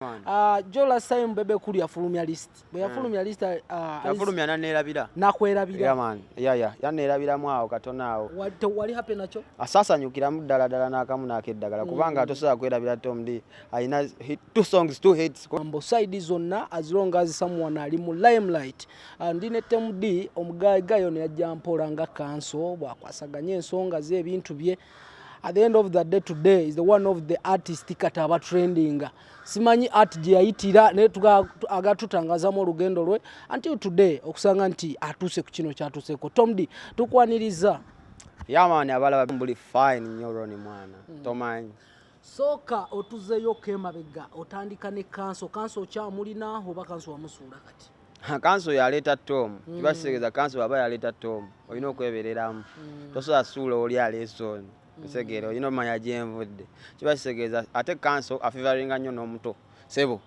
Jo last time Bebe Cool yafulumya list. Bwe yafulumya list, yafulumya naneerabira. Nakwerabira. Yeah man, yeah, yaneerabiramu awo katono awo. Tewali happy nakyo? Asaasanyukiramu ddala ddala n'akamu n'akeddagala, kubanga tosobola kwerabira Tom D alina two songs, two hits. Mbo side zonna, as long as someone ali mu limelight. Ndi ne Tem D, omugayi ono yajja mpola nga kanso bwakwasaganya ensonga ze, ebintu bye. At the end of the day, today is the one of the artist kati aba trendinga. Simanyi art gye yayitira, naye agatutangazamu olugendo lwe until today, okusanga nti atuuse ku kino kyatuuseko. Tom D, tukwaniriza. Yeah man, abalaba mbuli fine nnyo. Roni mwana, tomanyi. Sooka otuzeeyoko emabega, otandika ne Kanso. Kanso okyamulina oba Kanso wamusuula kati? Kanso yaleeta Tom. Kiba kitegeeza Kanso aba yaleeta Tom, olina okwebereramu. Tosobola suula oli aleese ono, otegeera? Olina omanya gyenvudde. Kiba kitegeeza ate Kanso afavoringa nnyo n'omuto sebo.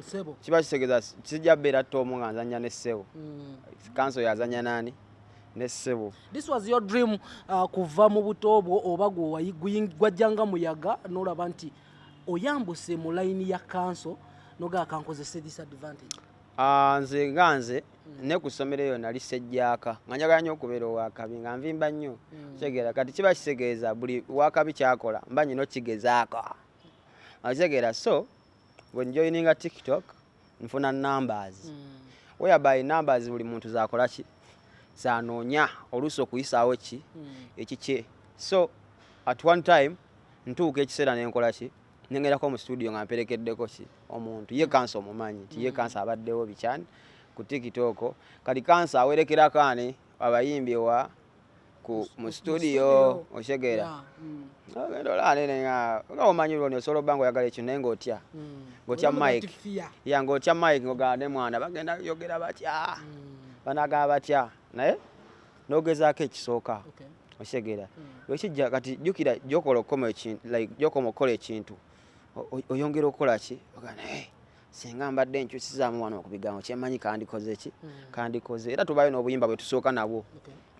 Sebo. Kiba kitegeeza kijja beera Tom nga nzanya ne ssebo. Kanso yazanya nani? Ne ssebo. This was your dream kuva mu buto bwo, oba gwajjanga muyaga n'olaba nti oyambuse mu layini ya Kanso nogaa kankozese this advantage? Ah, nze nga nze ne ku ssomero eyo nali sejjaaka, nga njagala nnyo okubeera owakabi, nga nvimba nnyo, kitegeera? Kati kiba kitegeeza buli wakabi kyakola mba nyina okigezaako, okitegeera? So bwe njoininga TikTok, nfuna numbers, whereby numbers buli muntu zakola ki, zanoonya oluusi okuyisaawo ki ekikye. So at one time ntuuka ekiseera nenkola ki, nengerako mu studio nga mperekeddeko ki, omuntu ye Kansa. Omumanyi nti ye Kansa abaddewo bikyani ku TikTok. Kati Kansa awerekerako ani abayimbi wa ku mu studio, okitegeera? Yeah. Ogenda olaba nene nga omanyi lwoni osobola obba nga oyagala ekintu, naye ng'otya, ng'otya Olaba mic. Nti fear. Ya, ng'otya mic, ng'ogamba ne mwana bagenda yogera batya, banagamba batya, naye n'ogezaako ekisooka. Okitegeera? Lwekijja kati jjukira gyokola okukoma ekintu, like gyokoma okukola ekintu, oyongera okukola ki, ogamba naye singa mbadde nkyusizaamu wano ku bigambo, kyemmanyi kandikoze ki, kandikoze. Era tubayo n'obuyimba bwe tusooka nabwo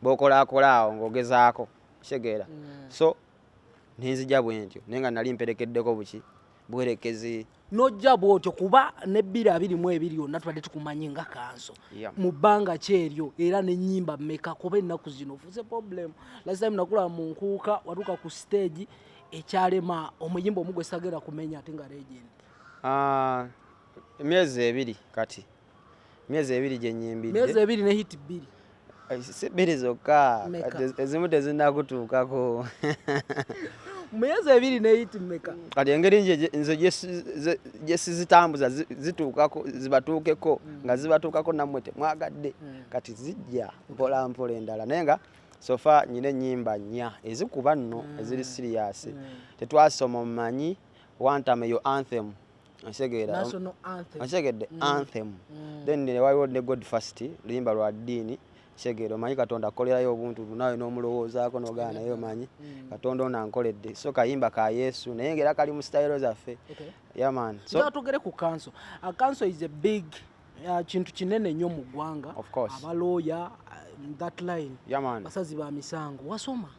bwokolakola awo ng'ogezaako, okitegeera? So nenzija bwe ntyo, naye nga nali mperekeddeko buki bwerekezi. Nojja bwotyo, kuba ne 2022 yonna tubadde tukumanyi nga Kanso. Mu bbanga ki eryo era n'ennyimba mmeka? Kuba ennaku zino ofuuse problem. Last time nakulaba mu nkuuka, watuuka ku stage ekyalema omuyimba omu gwe sagera kumenya, ate nga legend. Ah, emyezi 2, kati myezi 2 gye Myezi nnyimbidde. 2 ne hit 2. Eh, si bbiri zokka. Mmeka? Kati ezimu tezinnakutuukako. Myezi 2 ne hit mmeka? Kati engeri nze gye sizitambuza zituukako, zibatuukeko nga zibatuukako, nammwe temwagadde. Kati zijja mpola mpola endala, naye nga so far nyina ennyimba nnya ezikuba nno, eziri serious. Tetwasoma omumanyi wantama, eyo anthem, okitegeera? National anthem. Okitegedde? Anthem. Then ne waliwo ne God First, luyimba lwa ddiini, kitegeera? Omanyi Katonda akolerayo obuntu naawe n'omulowoozaako n'ogamba naye omanyi Katonda ono ankoledde. So kayimba ka Yesu, naye ngaera kali mu sitayiro zaffe. Yeah man, so so tugere ku Kanso. Kanso is a big kintu kinene nnyo mu ggwanga. Of course. Abalooya in that line, Yeah man. basazi ba misango. Wasoma?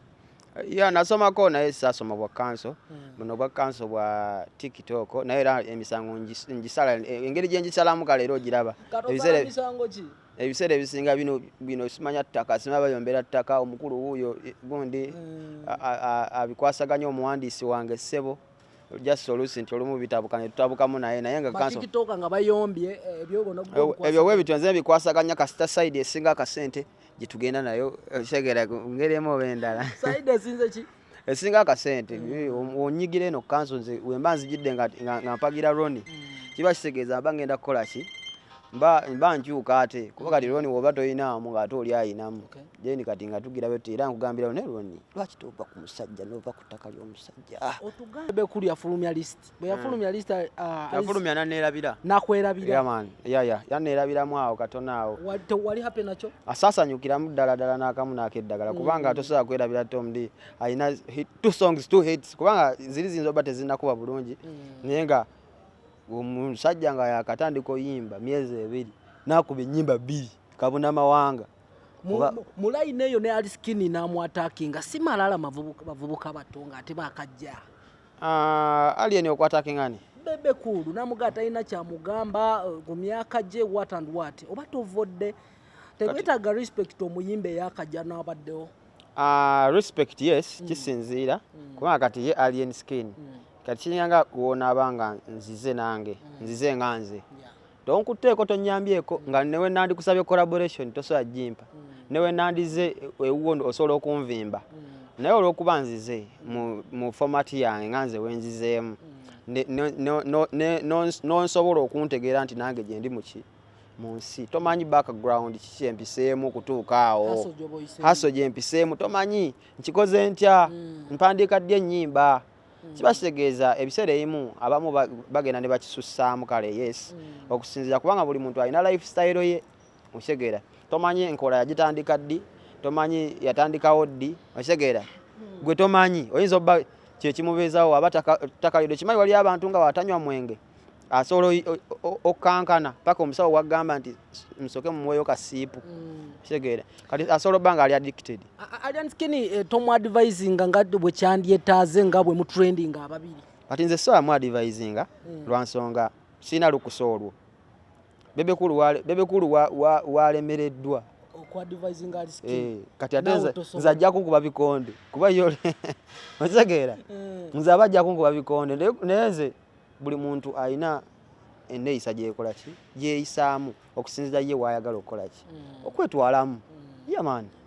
Yeah, nasomako, naye saasoma bwa kanso buno, bwa kanso bwa TikTok. Naye era emisango ngisala engeri gye ngisalamu kale era ogiraba. Katosala misango ki? Ebiseera ebisinga bino bino simanya ttaka, simanya bayombera ttaka, omukulu wuuyo gundi abikwasaganya omuwandiisi wange ssebo. Just oluusi nti olumu bitabuka ne tutabukamu, naye nga kanso Ba TikToker nga bayombye ebyo ebyo bwe bityo nze mbikwasaganya, kasita side esinga akasente gye tugenda nayo, okitegeera, ngeri emu oba endala. Side esinze ki? Esinga akasente. Onyigira eno kanso, nze wemba nzijidde nga mpagira Roni, kiba kitegeeza mba ngenda kukola ki, mba nkyuka ate, kuba kati Roni woba toyinaamu ng'ate oli ayinamu. Then kati nga tugira bwe era nkugambirawo, naye Roni, lwaki tova ku musajja n'ova ku ttaka ly'omusajja? Ah. Otugambe kuli yafulumya list. Bwe yafulumya list, Yafulumya naneerabira. Nakwerabira. Yeah man, yeah, yaneerabiramu awo katono awo. Tewali happy nakyo? Asaasanyukiramu ddala ddala n'akamu n'akeddagala, kubanga tosobola kwerabira Tom D alina two songs, two hits, kubanga ziri ziyinza oba tezinnakuba bulungi, naye nga omusajja nga yakatandika oyimba myezi 2 n'akuba ennyimba 2 kabuna mawanga. Mu line eyo ne Alien Skin n'amwattackinga, si malala, bavubuka bato ng'ate bakajja. Ah, Alien okwattackinga ani? Bebe Cool namuga talina kyamugamba ku myaka gye, what and what. Oba tovodde, tewetaaga respect omuyimba eyakajja n'abaddewo? Respect, yes, kisinziira kubanga kati ye Alien Skin, kati kiringanga wonaaba nga nzize nange nzize nga nze tonkutteeko, tonyambyeko, nga newe nandikusabye collaboration tosobola gimpa, newe nandize ewuwo osobola okunvimba. Naye olw'okuba nzize mu format yange nga nze wenzizeemu, nonsobola okuntegeera nti nange gyendi muki mu nsi, tomanyi background kiki empiseemu okutuuka awo. Hustle gy'oba oyiseemu. Hustle gyempiseemu, tomanyi nkikoze ntya, mpandiika ddi ennyimba. Kiba kitegeeza ebiseera ebimu abamu bagenda ne bakisussaamu. Kale yes, okusinziira kubanga buli muntu alina lifestyle ye, okitegeera? Tomanyi enkola yagitandika ddi, tomanyi yatandikawo ddi, okitegeera? Gwe tomanyi, oyinza obba kyekimubeezawo aba takalidde. Kimanyi wali abantu nga watanywa mwenge asobola okkankana paka omusawo wagamba nti musooke mumuweeyo kasiipu, kitegeera? Kati asobola obba nga ali addicted. Alien Skin, tomuadvisinga nga bwe kyandyetaaze nga bwe mutrendinga ababiri? Kati nze sobola mu advisinga lwa nsonga sirina lukusa olwo. Bebe Cool walemereddwa okuadvisinga Ali Skin. Eh, kati ate Naawe nze tosobola. nze ajja kunkuba bikonde kuba yo, okitegeera? Nze aba ajja kunkuba bikonde. Naye nze buli muntu alina enneeyisa gyekola ki, gyeyisaamu okusinziira ye waayagala okukola ki, okwetwalamu. Yeah man.